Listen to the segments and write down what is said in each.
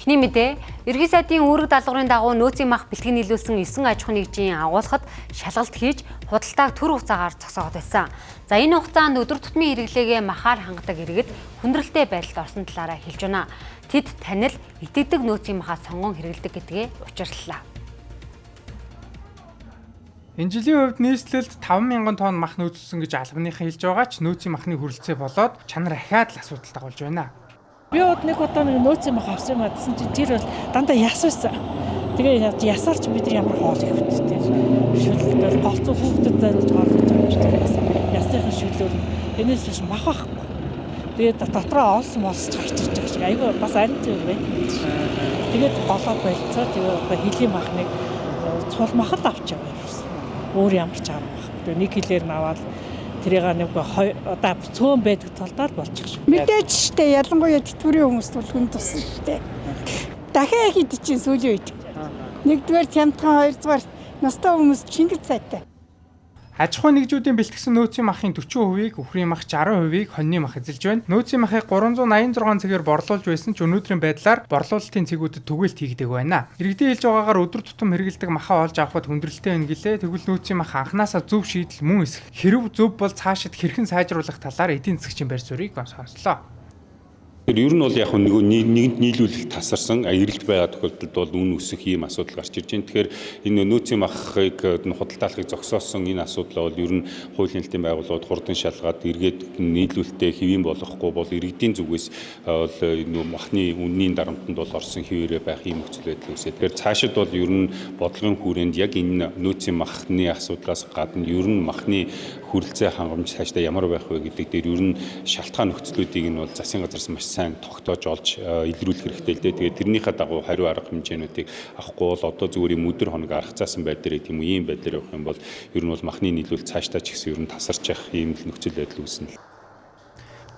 Эхний мэдээ, Ерөнхий сайдын үүрэг даалгаврын дагуу нөөцийн мах бэлтгэн нийлүүлсэн 9 аж ахуйн нэгжийн агуулгад шалгалт хийж худалдааг төр хугацаагаар зогсоогод байсан. За энэ хугацаанд өдөр тутмын хэрэглээгээ махаар хангадаг иргэд хүндрэлтэй байдалд орсон талаараа хэлж байна. Тэд танил итгэдэг нөөцийн махаа сонгон хэрэглэдэг гэдгээ учирлаа. Энэ жилийн хувьд нийслэлд 5000 тонн мах нөөцлсөн гэж албаныхан хэлж байгаа ч нөөцийн махны хүрэлцээ болоод чанар ахиад л асуудал дагуулж байна. Би бод нэг удаа нэг нөөцийн мах авсан юм а гэсэн чинь тэр бол дандаа яс байсан. Тэгээ ясаар ч бид нар ямар хоол их вүттэй. Шүлдэл голцоо хүүхдэд зайлж хоол гэж байгаа юм шиг яс. Ясныхын шүлөөр энэс биш мах байхгүй. Тэгээд дотроо олсон молсч гарч ирж байгаа шиг айгүй бас арин зүйл байт. Тэгээд голоо болцоо тэгээ одоо хөлийн махныг цул мах л авч яваа юм. Өөр ямар ч арга байхгүй. Нэг хилээр нь аваад тэрийг нэг одоо цөөн байдаг талдаа л болчих шиг. Мэдээж штэ ялангуяа тэтгэврийн хүмүүст бол хүн тусна штэ. Дахиад хэд чинь сүүлийн үед. Нэгдүгээр хямдхан, хоёрдугаар настай хүмүүс чингэц сайтай. Аж ахуйн нэгжүүдийн бэлтгэсэн нөөцийн махын 40%-ийг үхрийн мах, 60%-ийг хоньны мах эзэлж байна. Нөөцийн махыг 386 цэгээр борлуулж байсан ч өнөөдрийн байдлаар борлуулалтын цэгүүдэд түгээлт хийгдэг байна. Иргэдийн хэлж байгаагаар өдөр тутам хэрэглэдэг махаа олж авахд хүндрэлтэй байна гэлээ. Тэгвэл нөөцийн мах анханасаа зөв шийдэл мөн эсэх. Хэрв зөв бол цаашид хэрхэн сайжруулах талаар эдийн засгийн байр суурийг сонслоо. Тэр ер нь бол яг нөгөө нэгэнт нийлүүлэлт тасарсан эрэлт байгаа тохиолдолд бол үн өсөх ийм асуудал гарч ирж байна. Тэгэхээр энэ нөөцийн махыг худалдаалахыг зогсоосон энэ асуудал бол ер нь хуулийн хэлтийн байгууллагууд хурдан шалгаад эргээд нийлүүлэлтээ хэвийн болгохгүй бол иргэдийн зүгээс бол нөгөө махны үнийн дарамтанд бол орсон хэвээрээ байх ийм нөхцөл байдал үүсээ. Тэгэхээр цаашид бол ер нь бодлогын хүрээнд яг энэ нөөцийн махны асуудлаас гадна ер нь махны хүрэлцээ хангамж цаашдаа ямар байх вэ гэдэг дээр ер нь шалтгаан нөхцлүүдийг нь бол засгийн газраас маш сайн тогтоож олж илрүүлэх хэрэгтэй л дээ. Тэгээд тэрнийхээ дагуу хариу арга хэмжээнүүдийг авахгүй бол одоо зүгээр юм өдөр хоног арга заасан байдлаар тийм үү ийм байдлаар явах юм бол ер нь бол махны нийлүүл цаашдаа ч гэсэн ер нь тасарч явах ийм л нөхцөл байдал үүснэ.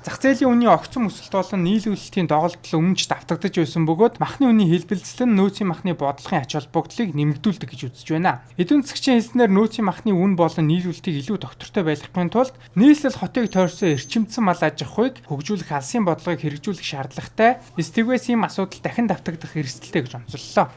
Зах зээлийн үнийн огцом өсөлт болон нийлүүлэлтийн доголдол өмнөж давтагдаж байсан бөгөөд махны үнийн хэлбэлзэл нь нөөцийн махны бодлогын ач холбогдлыг нэмэгдүүлдэг гэж үзэж байна. Эдийн засгчийн хэлснээр нөөцийн махны үн болон нийлүүлэлтийг илүү тогтвортой байлгахын тулд нийслэл хотыг тойрсон эрчимдсэн мал аж ахуйг хөгжүүлэх алсын бодлогыг хэрэгжүүлэх шаардлагатай. Эс тэгвээс ийм асуудал дахин давтагдах эрсдэлтэй гэж онцоллоо.